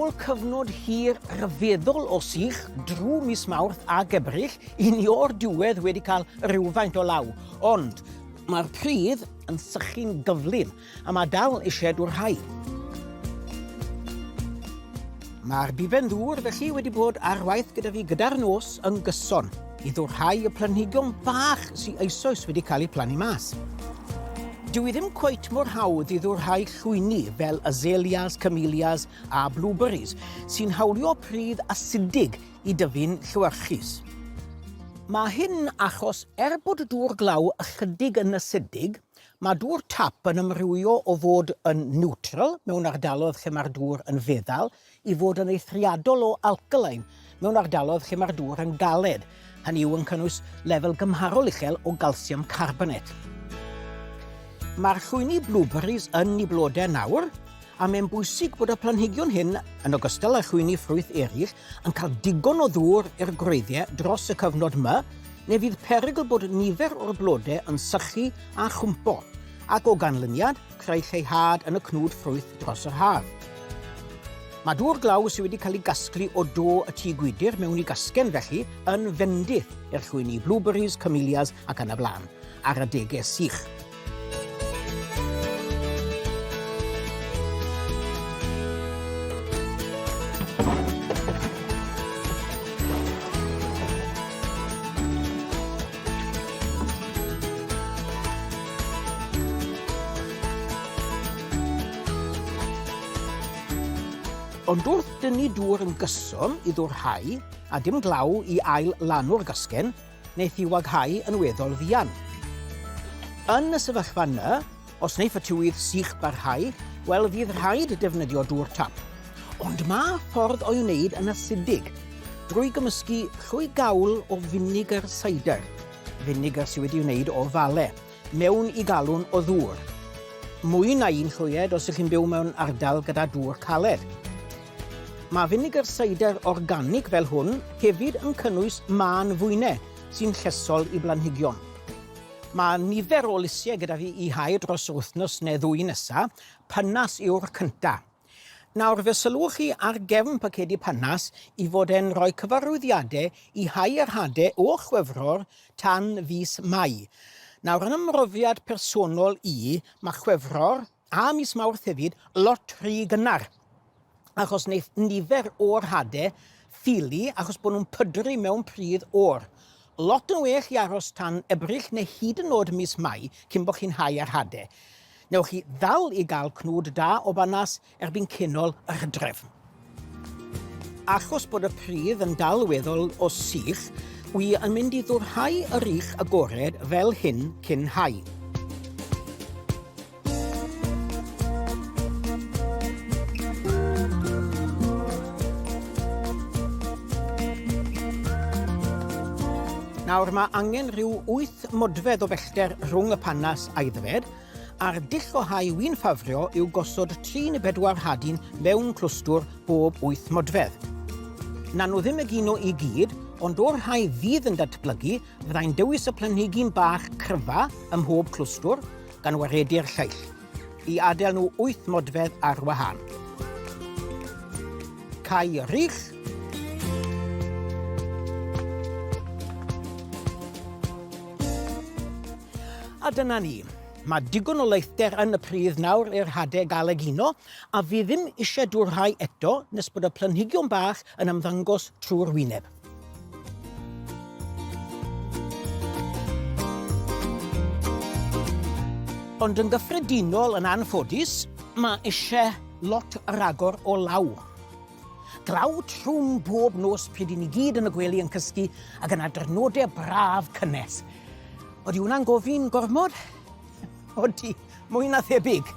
ôl cyfnod hir rhyfeddol o sych drwy mis Mawrth ag Ebrill, i ni o'r diwedd wedi cael rhywfaint o law. Ond mae'r pridd yn sychu'n gyflym a mae dal eisiau dwrhau. Mae'r biben ddŵr felly wedi bod ar waith gyda fi gyda'r nos yn gyson i ddwrhau y planhigion bach sydd eisoes wedi cael eu plannu mas. Dyw i ddim cweit mor hawdd i ddwrhau llwyni fel azaleas, camellias a blueberries sy'n hawlio pridd asidig i dyfu'n llewyrchus. Mae hyn achos er bod y dŵr glaw ychydig yn asidig, Mae dŵr tap yn amrywio o fod yn niwtral mewn ardaloedd lle mae'r dŵr yn feddal i fod yn eithriadol o alkaline mewn ardaloedd lle mae'r dŵr yn galed, hynny yw yn cynnwys lefel gymharol uchel o galsiwm carbonate. Mae'r llwyni blueberries yn i blodau nawr, a mae'n bwysig bod y planhigion hyn, yn ogystal â llwyni ffrwyth eraill, yn cael digon o ddŵr i'r gwreiddiau dros y cyfnod 'ma, neu fydd perygl bod nifer o'r blodau yn sychu a chwmpo, ac o ganlyniad, creu lleihad yn y cnwd ffrwyth dros yr haf. Mae dŵr glaw sydd wedi cael ei gasglu o do y tŷ gwydr mewn i gasgen felly yn fendith i'r llwyni blueberries, camellias ac yn y blaen, ar adegau sych. Ond wrth dynnu dŵr yn gyson i ddwrhau, a dim glaw i ail lanw'r gasgen, wneith hi waghau yn weddol fuan. Yn y sefyllfa 'ny, os wneith y tywydd sych barhau, wel fydd rhaid defnyddio dŵr tap. Ond mae ffordd o'i wneud yn asidig, drwy gymysgu llwy gawl o finegr cider, finegr sydd wedi wneud o fale, mewn i galwn o ddŵr. Mwy na un llwyed os ych chi'n byw mewn ardal gyda dŵr caled. Mae finegr seidr organig fel hwn hefyd yn cynnwys mân fwynau sy'n llesol i blanhigion. Mae nifer o lysiau gyda fi i hau dros yr wythnos neu ddwy nesa, Pynnas yw'r cynta. Nawr fe sylwch chi ar gefn pacedi Pynnas i fod e'n rhoi cyfarwyddiadau i hau yr hade o Chwefror tan fis Mai. Nawr yn ymroddiad personol i, mae Chwefror a mis Mawrth hefyd, lot rhy gynnar, achos wneith nifer o'r hade ffili achos bod nhw'n pydru mewn pridd oer. Lot yn well i aros tan Ebrill neu hyd yn oed mis Mai cyn bod chi'n hau ar hade. Newch chi ddal i gael cnwd da o banas erbyn cenol yr hydref. Achos bod y pridd yn dal weddol o sych, wi yn mynd i ddwrhau y rych agored fel hyn cyn hau. Nawr mae angen rhyw 8 modfedd o bellter rhwng y panas aeddfed, A'r dull o hau wy'n ffafrio yw gosod tri neu bedwar hadyn mewn clwstwr bob wyth modfedd. Na nhw ddim egino i gyd, ond o'r rhai fydd yn datblygu, fyddai'n dewis y planhigyn bach cryfa ym mhob clwstwr, gan waredu'r lleill, i adael nhw wyth modfedd ar wahân. Cau y rhych, A dyna ni. Mae digon o leithder yn y pridd nawr i'r hade gael egino, a fi ddim eisiau dwrhau eto nes bod y planhigion bach yn ymddangos trwy'r wyneb. Ond yn gyffredinol, yn anffodus, mae eisiau lot ragor o law. Glaw trwm bob nos pryd i ni gyd yn y gwely yn cysgu ac yna dyrnodau braf cynnes. Odi hwnna'n gofyn gormod? Odi, mwy na thebyg.